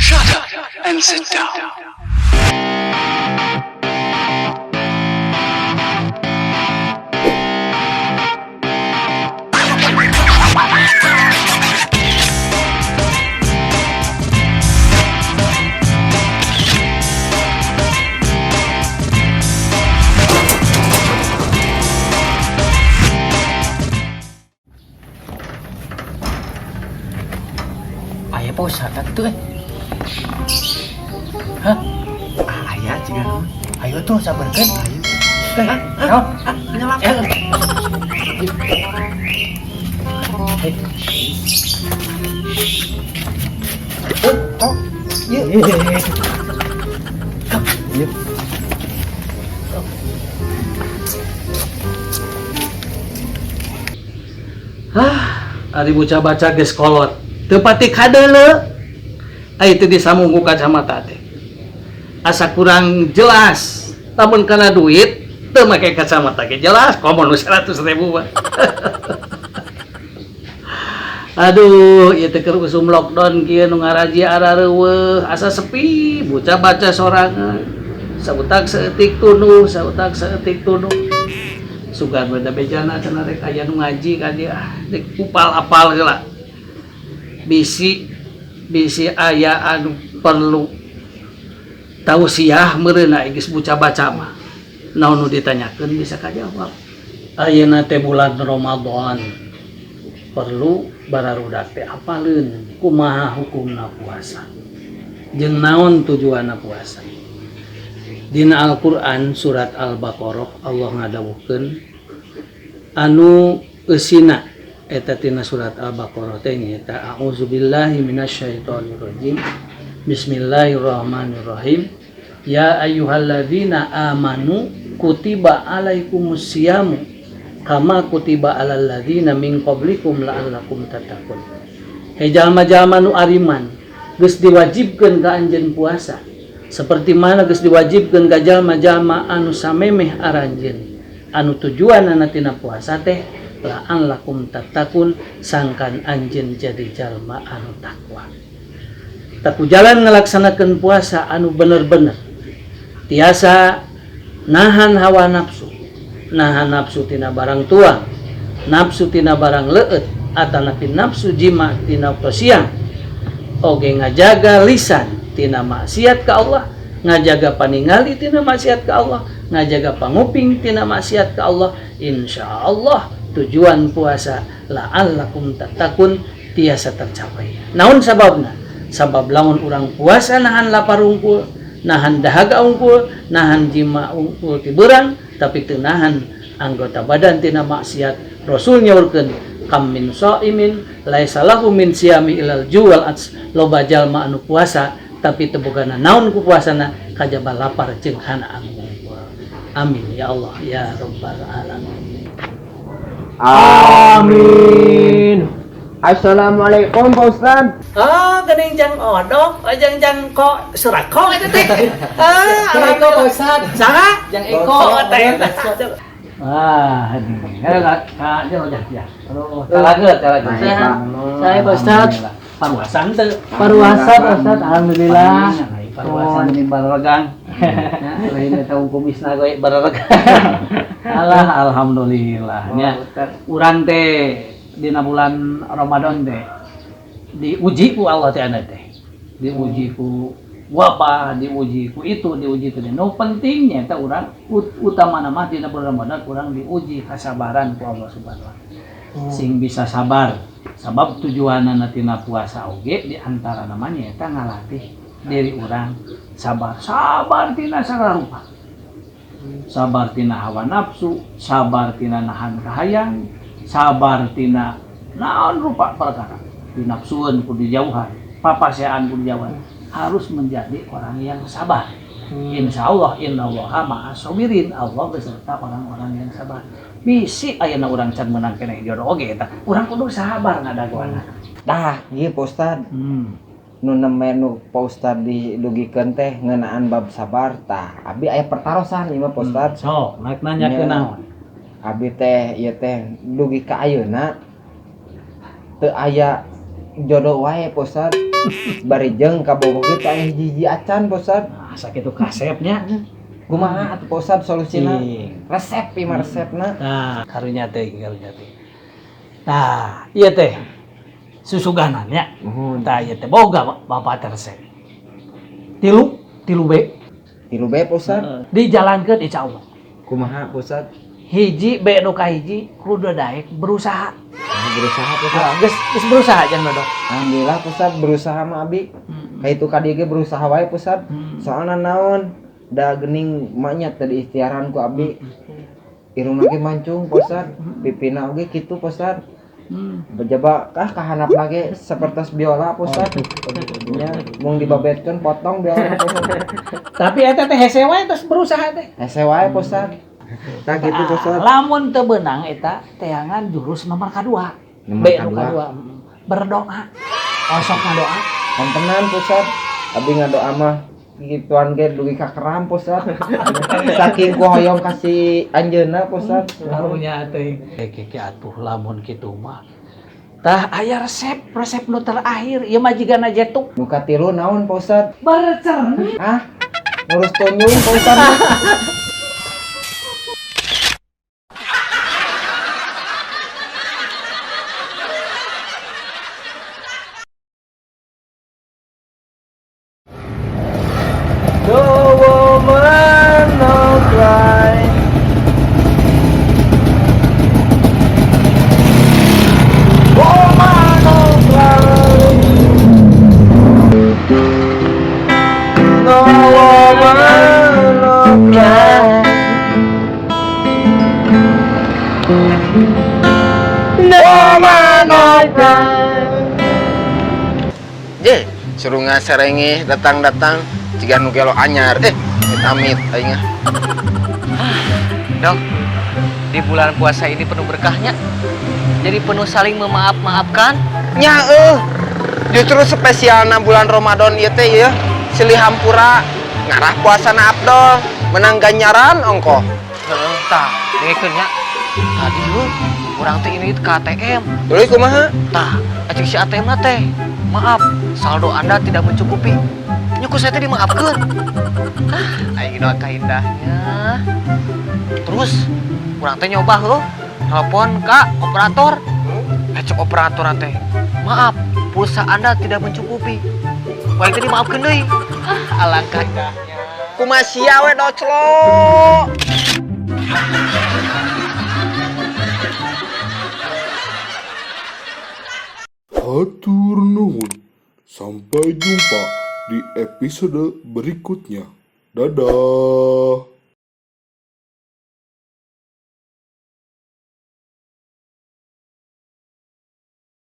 Shut up and sit down. Aya Pak Ustadz itu eh. Hah? Ah, aya jiga naon? Ayo tuh sabarkeun. Ayo. Eh, naon? Nyalakan. Eh. Oh, tok. Yuk. Yuk. Hah, ari bocah baca geus kolot. Teu pati kadeuleu. Ai teu disambung ku kacamata teh. Asa kurang jelas. Lamun kana duit teu make kacamata ge jelas, komo nu 100.000 mah. Aduh, ieu teh keur usum lockdown kieu nu ngaraji arareuweuh, asa sepi, bocah baca sorangan. Sautak saeutik tunduh, sautak saeutik tunduh. Sugan we da bejana cenah rek aya nu ngaji ka dieu, ah, rek upal-apal heula. Bisi bisi aya anu perlu tausiah meureunna geus bocah baca mah. Naon nu ditanyakeun bisa kajawab. Ayeuna teh bulan Ramadan. Perlu bararudak teh apaleun kumaha hukumna puasa. Jeung naon tujuanna puasa. Dina Al-Qur'an surat Al-Baqarah Allah ngadawuhkeun anu eusina eta tina surat Al-Baqarah teh nyaeta a'udzubillahi minasyaitonirrajim. Bismillahirrahmanirrahim. Ya ayyuhalladzina amanu kutiba alaikumusyiamu kama kutiba alal ladzina min qablikum la'allakum tattaqun. Hei jalma-jalma nu ariman geus diwajibkeun ka anjeun puasa seperti mana geus diwajibkeun ka jalma-jalma anu samemeh aranjeun anu tujuanana tina puasa teh la'allakum tattaqun sangkan anjeun jadi jalma anu takwa. Taku jalan ngalaksanakeun puasa anu bener-bener tiasa nahan hawa nafsu, nahan nafsu tina barang tuang, nafsu tina barang leueut, atanapi nafsu jima tina waktu siang. Oge ngajaga lisan tina maksiat ka Allah, ngajaga paningali tina maksiat ka Allah, ngajaga panguping tina maksiat ka Allah. Insyaallah tujuan puasa la'allakum tattaqun tiasa tercapai. Naon sababna? Sabab lamun urang puasa nahan lapar unggul, nahan dahaga unggul, nahan jima unggul ti beurang, tapi teu nahan anggota badan tina maksiat. Rasul nyaurkeun kam min shaimin laisa lahu min siyami ilal juwal ats, loba jalma anu puasa tapi teu boga naon ku puasana kajaba lapar jeung hana unggul. Amin ya Allah ya rabbal alamin. Amin. Assalamualaikum Pak Ustad. Oh, geuning jang odok, jang jang ko surako eta teh. Ah, Jang Eko Pak Ustad. Saha? Jang Eko. Oh, teh. Wah, ini. Ka jauh jauh ya. Aduh, talageut, talageut. Saya Pak Ustad. Paruasan teu. Paruasan Pak Ustad, alhamdulillah. Paruasan ini baregang. Lain eta kumisna ge baregang. Alah, alhamdulillah nya. Urang teh dina bulan Ramadan teh diuji ku Allah teh anu teh. Diuji ku wabah, diuji ku itu, diuji ku ini. Nu pentingnya eta urang utamana mah dina bulan Ramadan urang diuji kasabaran ku Allah Subhanahu wa taala. Sing bisa sabar. Sabab tujuanana tina puasa oge di antara namanya eta ngalatih diri urang sabar. Sabar tina sagala rupa. Sabar tina hawa nafsu, sabar tina nahan kahayang, sabar tina naon rupa perkara. Dinafsueun kudu dijauhan, papasean kudu dijauhan. Harus menjadi orang yang sabar. Insya Allah, innallaha ma'as sabirin. Allah beserta orang-orang yang sabar. Bisi ayeuna urang can meunang keneh jodoh oge eta. Urang kudu sabar ngadagoana. Tah, ieu Pak Ustad. Nu nembe nu Pak Ustad didugikeun teh ngeunaan bab sabar tah. Abi aya pertarosan ieu mah, Pak Ustad. Sok, naik nanya ke Nya. naon? Abi teh ieu teh dugi ka ayeuna teu aya jodoh wae, Pak Ustad. Bari jeung kabogoh ge teu aya hiji-hiji acan, Pak Ustad. Nah, sakitu kasepnya. Kumaha atuh, Pak Ustad, solusina? Cing. Resep ieu mah resepna. Nah, karunya teh, karunya teh. Nah, ieu teh susuganan nya. Muhun. Tah, ieu teh boga bapak teh resep. Tilu, tilu B. Tilu B, Pak Ustad. Dijalankeun insya Allah. Kumaha, Pak Ustad? Hiji B nu kahiji kudu daek berusaha. Nah, berusaha, Pak Ustad. Nah, geus geus berusaha jangan dodok. Alhamdulillah, Pak Ustad, berusaha mah abi. Kayak itu ka dieu ge berusaha wae, Pak Ustad. Soalna naon? Da geuning maknya tadi ikhtiaran ku abi. Irungna ge mancung, Pak Ustad. Pipina oge kitu, Pak Ustad. Bejaba kah kahanap lagi seperti biola, Pak Ustad. Nya mung dibabetkeun potong biola, Pak Ustad. Tapi eta teh hese wae terus berusaha teh. Hese wae, Pak Ustad. Tah kitu, Pak Ustad. Lamun teu beunang eta teangan jurus nomor kadua. Nomor B nu kadua. Kadua. Berdoa. Osok ngadoa. Kontenan, Pak Ustad. Abi ngadoa mah gituan ge dugi ka keram, Pak Ustad. Saking ku hoyong kasih anjeunna, Pak Ustad. Karunya teh. Keke atuh lamun kitu mah. Tah aya resep, resep nu terakhir ieu mah jigana jetuk. Nu katilu naon, Pak Ustad? Bercermin. Ah, ngurus tunjung, Pak Ustad. No woman, no cry. Woman, no cry. No woman, no cry. No woman, no cry. Je, suruh ngaserengeh datang-datang jiga nu gelo anyar. Eh, amit aing ah. Dok, di bulan puasa ini penuh berkahnya. Jadi penuh saling memaaf-maafkan. Nya euh. Justru spesialna bulan Ramadan ieu teh ieu silih hampura ngarah puasana abdol menang ganjaran ongkoh. Heeh, tah, dengekeun nya. Tadi heuh, urang teh ini ke ATM. Tuluy kumaha? Tah, acik si ATM na teh. Maaf, saldo Anda tidak mencukupi. Nya ku saya teh dimaafkeun. Ah, aing doa kaindahnya. Terus urang teh nyoba heuh, telepon ka operator. Eh, cek operator teh. Maaf, pulsa Anda tidak mencukupi. Wah, itu dimaafkeun deui. Ah, alangkah indahnya. Kumaha sia we doclo. Hatur nuhun. Sampai jumpa di episode berikutnya. Dadah.